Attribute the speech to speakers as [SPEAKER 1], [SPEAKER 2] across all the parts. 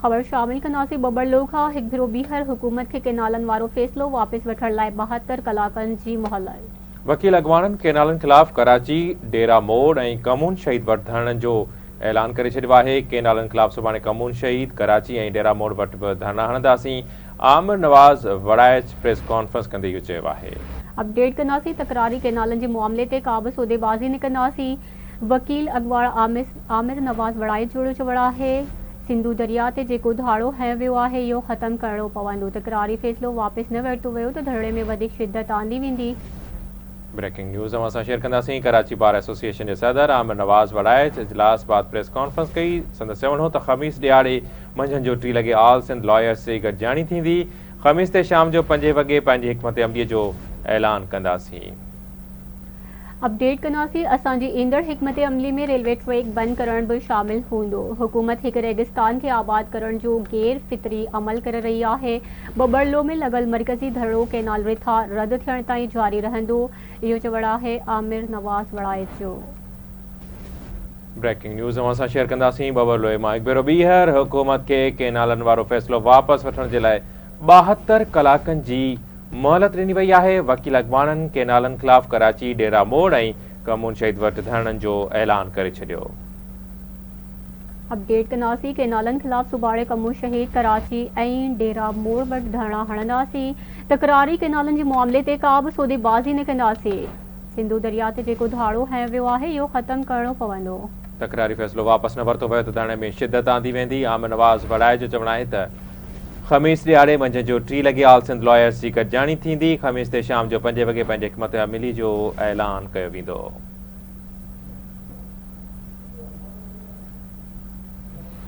[SPEAKER 1] خبر شامل ڪنداسين ٻٻرلوء کان هڪ ڀيرو ٻيهر حڪومت کي ڪئنالن وارو فيصلو واپس وٺڻ لاء 72 ڪلاڪن جي مهلت.
[SPEAKER 2] وڪيل اڳواڻن ڪئنالن خلاف ڪراچي، ڊيرا موڙ ۽ ڪمون شهيد وٽ ڌرڻن جو اعلان ڪري ڇڏيو آهي، ڪئنالن خلاف سڀاڻي ڪمون شهيد، ڪراچي ۽ ڊيرا موڙ وٽ به ڌرڻا هڻنداسين، عامر نواز وڙائچ پريس ڪانفرنس ڪندي اهو چيو آهي.
[SPEAKER 1] اپڊيٽ ڪنداسين، تڪراري ڪئنالن جي معاملي تي ڪابه سوديبازي نه ڪنداسين، وڪيل اڳواڻ عامر نواز وڙائچ جو چوڻ آهي سنڌو درياء تي جيڪو ڌاڙو هنيو ويو آهي اهو ختم ڪرڻو پوندو، تڪراري فيصلو واپس نه ورتو ويو ته ڌرڻي ۾ وڌيڪ شدت آندي ويندي.
[SPEAKER 2] بريڪنگ نيوز اوهان سان شيئر ڪنداسين، ڪراچي بار ايسوسيئيشن جي صدر عامر نواز وڙائچ اجلاس بعد پريس ڪانفرنس ڪئي، سندس چوڻ هو ته خميس ڏهاڙي منجهند جو ٽي لڳي آل سنڌ لائيرز جي گڏجاڻي ٿيندي، خميس تي شام جو پنجين وڳي پنهنجي حڪمت عملي جو اعلان ڪنداسين.
[SPEAKER 1] اپڊيٽ ڪنداسين، اسان جي ايندڙ حڪمت عملي ۾ ريلوي ٽريڪ بند ڪرڻ به شامل هوندو، حڪومت هڪ ريگستان کي آباد ڪرڻ جو غير فطري عمل ڪري رهي آهي، ٻٻرلو ۾ لڳل مرڪزي ڌرڻو ڪئنال رٿا رد ٿيڻ تائين جاري رهندو، اهو چوڻ آهي عامر نواز وڙائچ جو.
[SPEAKER 2] بريڪنگ نيوز اوهان سان شيئر ڪنداسين، ٻٻرلوء مان هڪ ڀيرو ٻيهر حڪومت کي ڪئنالن وارو فيصلو واپس وٺڻ جي لاء 72 ڪلاڪن جي مهلت ڏني وئي آهي، وڪيل اڳواڻن ڪئنالن خلاف ڪراچي، ڊيرا موڙ ۽ ڪمون شهيد وٽ ڌرڻن جو اعلان ڪري ڇڏيو.
[SPEAKER 1] اپڊيٽ ڪنداسين، ڪئنالن خلاف سڀاڻي ڪمون شهيد، ڪراچي ۽ ڊيرا موڙ وٽ ڌرڻا هڻنداسين، تڪراري ڪئنالن جي معاملي تي ڪا به سوديبازي نه ڪنداسين، سنڌو درياء تي جيڪو ڌاڙو هنيو ويو آهي اهو ختم ڪرڻو پوندو.
[SPEAKER 2] تڪراري فيصلو واپس نه ورتو ويو ته ڌرڻي ۾ شدت آندي ويندي، عامر نواز وڙائي جو چوڻ آهي ته خميس ڏهاڙي منجهند جو ٽي لڳي آل سنڌ لائيرز جي گڏجاڻي ٿيندي، خميس تي شام جو پنجين وڳي پنهنجي حڪمت عملي جو اعلان ڪيو ويندو.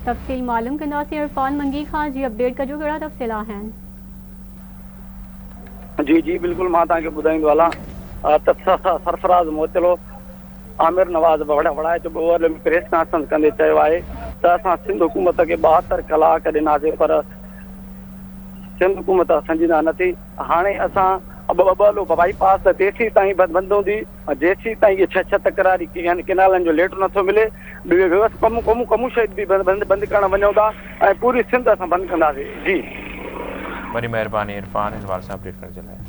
[SPEAKER 1] تفصيل معلوم ڪنداسين عرفان منگي کان جي اپڊيٽ ڪجو ڪهڙا تفصيل آهن.
[SPEAKER 3] جي جي بلڪل مان توهان کي ٻڌائيندو هلان ته سرفراز موچلو عامر نواز وڙائچ ٻوهل ۾ پريس ڪانفرنس ڪندي چيو آهي ته اسان سنڌ حڪومت کي 72 ڪلاڪ ڏناسين پر سنڌ حڪومت سنجيده نه ٿي هاڻي اسان ٻٻلو بائي پاس ته تيسين تائين بند هوندي جيسين تائين اهي ڇهه ڇهه تڪراري ڪينالن جو ليٽر نٿو ملي ٻيو ڪم ڪم ڪم شهيد به بند بند ڪرڻ وڃون ٿا ۽ پوري سنڌ اسان بند ڪنداسين جي.
[SPEAKER 2] وڏي مهرباني عرفان هن وار سان اپڊيٽ ڪرڻ جي لاء.